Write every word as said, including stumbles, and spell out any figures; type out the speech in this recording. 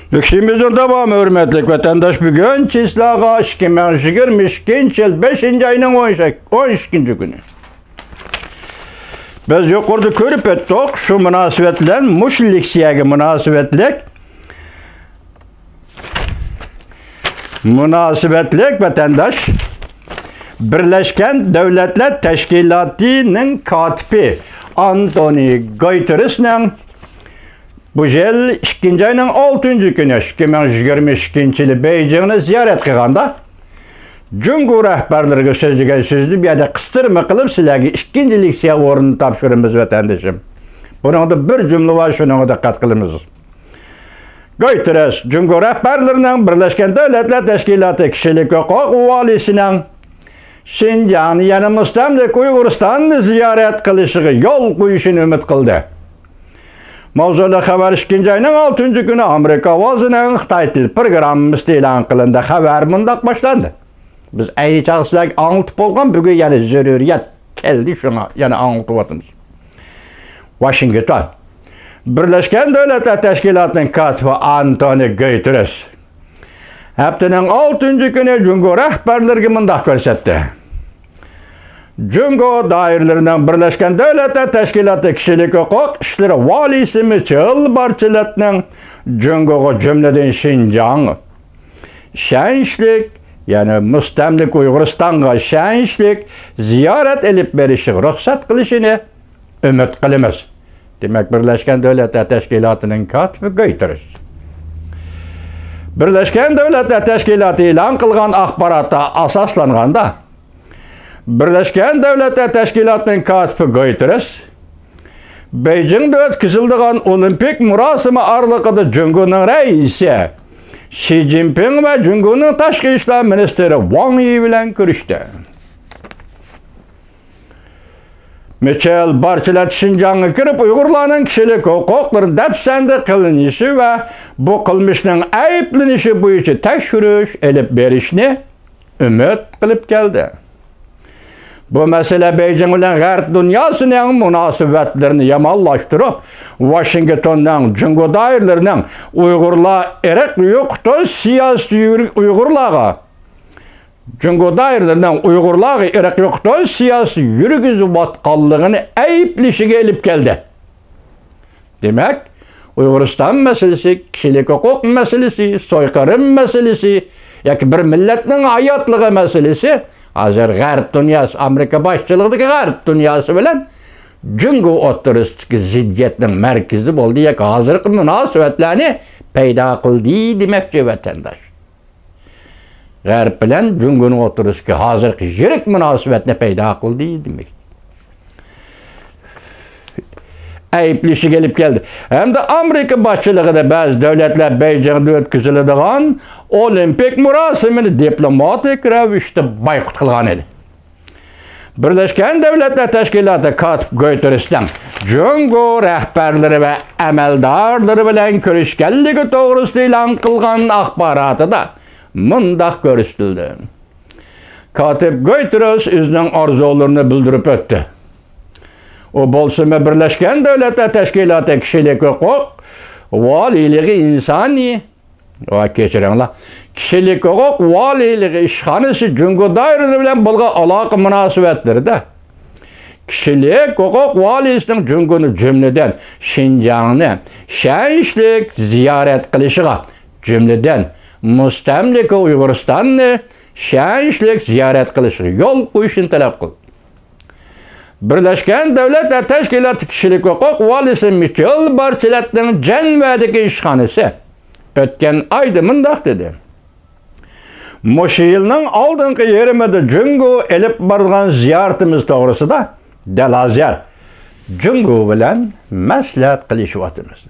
ئۆكۈشىمىزنىڭ داۋامى، ھۆرمەتلىك ۋەتەنداش، بۈگۈن چىسلاغا ئىككى مىڭ يىگىرمە ئىككىنچى يىل بەشىنچى ئاينىڭ ئون ئىككىنچى كۈنى. بىز يۇقىرىدا كۆرۈپ ئۆتتۇق، شۇ مۇناسىۋەت بىلەن مۇشۇ لېكسىيەگە مۇناسىۋەتلىك، مۇناسىۋەتلىك ۋەتەنداش، بىرلەشكەن دۆلەتلەر تەشكىلاتىنىڭ كاتىپى ئانتونى گۇتېررېسنىڭ بۇ يىل ئىككىنچى ئاينىڭ ئالتىنچى كۈنى، ئىككى مىڭ يىگىرمە ئىككىنچى يىلى بېيجىڭنى زىيارەت قىلغاندا، جۇڭگو رەھبەرلىرىگە سۆزلىگەن سۆزىنى بۇ يەردە قىستۇرما قىلىپ، سىلەرگە ئىككىنچى لېكسىيە ئورنىنى تاپشۇرىمىز، ۋەتەندىشىم. بۇنىڭدا بىر جۈملە بار، شۇنىڭغا دىققەت قىلىمىز. گۇتېررېس، جۇڭگو رەھبەرلىرىنىڭ بىرلەشكەن دۆلەتلەر تەشكىلاتى كىشىلىك ھوقۇق ۋالىيسىنىڭ شىنجاڭنى، يەنى مۇستەملىكە ئۇيغۇرىستاننى زىيارەت قىلىشىغا يول قويۇشىنى ئۈمىد قىلدى. ماۋزۇلۇق خەۋەر ئىككىنچى ئاينىڭ ئالتىنچى كۈنى ئامېرىكا ئاۋازىنىڭ خىتاي تىل پروگراممىسىدا ئېلان قىلىندى. خەۋەر مۇنداق باشلاندى. بىز ئەينى چاغدا سىلەرگە ئاڭلىتىپ بولغان، بۈگۈن يەنە زۆرۈرىيەت كەلدى، شۇڭا يەنە ئاڭلىتىۋاتىمىز. ۋاشىنگتون. بىرلەشكەن دۆلەتلەر تەشكىلاتىنىڭ كاتىپى ئانتونى گۇتېررېس ھەپتىنىڭ ئالتىنچى كۈنى جۇڭگو رەھبەرلىرىگە مۇنداق كۆرسەتتى. جۇڭگو دائىرىلىرىنىڭ بىرلەشكەن دۆلەتلەر تەشكىلاتى كىشىلىك ھوقۇق ئىشلىرى ۋالىيسى مىچېل بارچېلېتنىڭ جۇڭگوغا، جۈملىدىن شىنجاڭ، ئىشەنچلىك، يەنى مۇستەملىكە ئۇيغۇرىستانغا ئىشەنچلىك زىيارەت ئېلىپ بېرىشىغا رۇخسەت قىلىشىنى ئۈمىد قىلىمىز. دېمەك، بىرلەشكەن دۆلەتلەر تەشكىلاتىنىڭ كاتىپى گۇتېررېس. بىرلەشكەن دۆلەتلەر تەشكىلاتى ئېلان قىلغان ئاخباراتتا ئاساسلانغاندا، بىرلەشكەن دۆلەتلەر تەشكىلاتىنىڭ كاتىپى گۇتېررېس بېيجىڭدا ئۆتكۈزۈلىدىغان ئولىمپىك مۇراسىمى ئارىلىقىدا جۇڭگونىڭ رەئىسى شى جىنپىڭ ۋە جۇڭگونىڭ تاشقى ئىشلار مىنىستىرى ۋاڭ يى بىلەن كۆرۈشتى. مىچېل بارچېلېت شىنجاڭغا كىرىپ، ئۇيغۇرلارنىڭ كىشىلىك ھوقۇقلىرى دەپسەندە قىلىنىشى ۋە بۇ قىلمىشنىڭ ئەيىبلىنىشى بويىچە تەكشۈرۈش ئېلىپ بېرىشنى ئۈمىد قىلىپ كەلدى. بۇ مەسىلە بېيجىڭ بىلەن غەرب دۇنياسىنىڭ مۇناسىۋەتلىرىنى يامانلاشتۇرۇپ، ۋاشىنگتوننىڭ جۇڭگو دائىرىلىرىنىڭ ئۇيغۇرلار ئىرق يوقىتىش سىياسىتى يۈر-، ئۇيغۇرلارغا، جۇڭگو دائىرىلىرىنىڭ ئۇيغۇرلارغا ئىرق يوقىتىش سىياسىتى يۈرگۈزۈۋاتقانلىقىنى ئەيىبلىشىگە ئېلىپ كەلدى. دېمەك، ئۇيغۇرىستان مەسىلىسى، كىشىلىك ھوقۇق مەسىلىسى، سويقىرىم مەسىلىسى ياكى بىر مىللەتنىڭ ھاياتلىقى مەسىلىسى ھازىر غەرب دۇنياسى، ئامېرىكا باشچىلىقىدىكى غەرب دۇنياسى بىلەن جۇڭگو ئوتتۇرىسىدىكى زىددىيەتنىڭ مەركىزى بولدى ياكى ھازىرقى مۇناسىۋەتلەرنى پەيدا قىلدى دېمەكچى، ۋەتەنداش. غەرب بىلەن جۇڭگونىڭ ئوتتۇرىسىدىكى ھازىرقى يىرىك مۇناسىۋەتنى پەيدا قىلدى دېمەك. ئەيىبلىشىگە ئېلىپ كەلدى. ھەمدە ئامېرىكا باشچىلىقىدا بەزى دۆلەتلەر بېيجىڭدا ئۆتكۈزۈلىدىغان ئولىمپىك مۇراسىمىنى دىپلوماتىك رەۋىشتە بايقۇت قىلغان ئىدى. بىرلەشكەن دۆلەتلەر تەشكىلاتى كاتىپ گۇتېررېسنىڭ جۇڭگو رەھبەرلىرى ۋە ئەمەلدارلىرى بىلەن كۆرۈشكەنلىكى توغرىسىدا ئېلان قىلغان ئاخباراتىدا مۇنداق كۆرسىتىلدى. كاتىپ گۇتېررېس ئۆزىنىڭ ئارزۇلىرىنى بىلدۈرۈپ ئۆتتى. ئۇ بولسىمۇ بىرلەشكەن دۆلەتلەر تەشكىلاتى كىشىلىك ھوقۇق ۋالىيلىقى ئىنسانىي ۋە، كەچۈرۈڭلار، كىشىلىك ھوقۇق ۋالىيلىقى ئىشخانىسى جۇڭگو دائىرىلىرى بىلەن بولغان ئالاقە مۇناسىۋەتلىرىدە كىشىلىك ھوقۇق ۋالىيسىنىڭ جۇڭگونى، جۈملىدىن شىنجاڭنى ئىشەنچلىك زىيارەت قىلىشىغا، جۈملىدىن مۇستەملىكە ئۇيغۇرىستاننى ئىشەنچلىك زىيارەت قىلىشىغا يول قويۇشىنى تەلەپ قىلدى. بىرلەشكەن دۆلەتلەر تەشكىلاتى كىشىلىك ھوقۇق ۋالىيسى مىچېل بارچېلەتنىڭ جەنۋەدىكى ئىشخانىسى ئۆتكەن ئايدا مۇنداق دېدى: مۇشۇ يىلنىڭ ئالدىنقى يېرىمىدا جۇڭگو ئېلىپ بارىدىغان زىيارىتىمىز توغرىسىدا دەل ھازىر جۇڭگو بىلەن مەسلىھەت قىلىشىۋاتىمىز.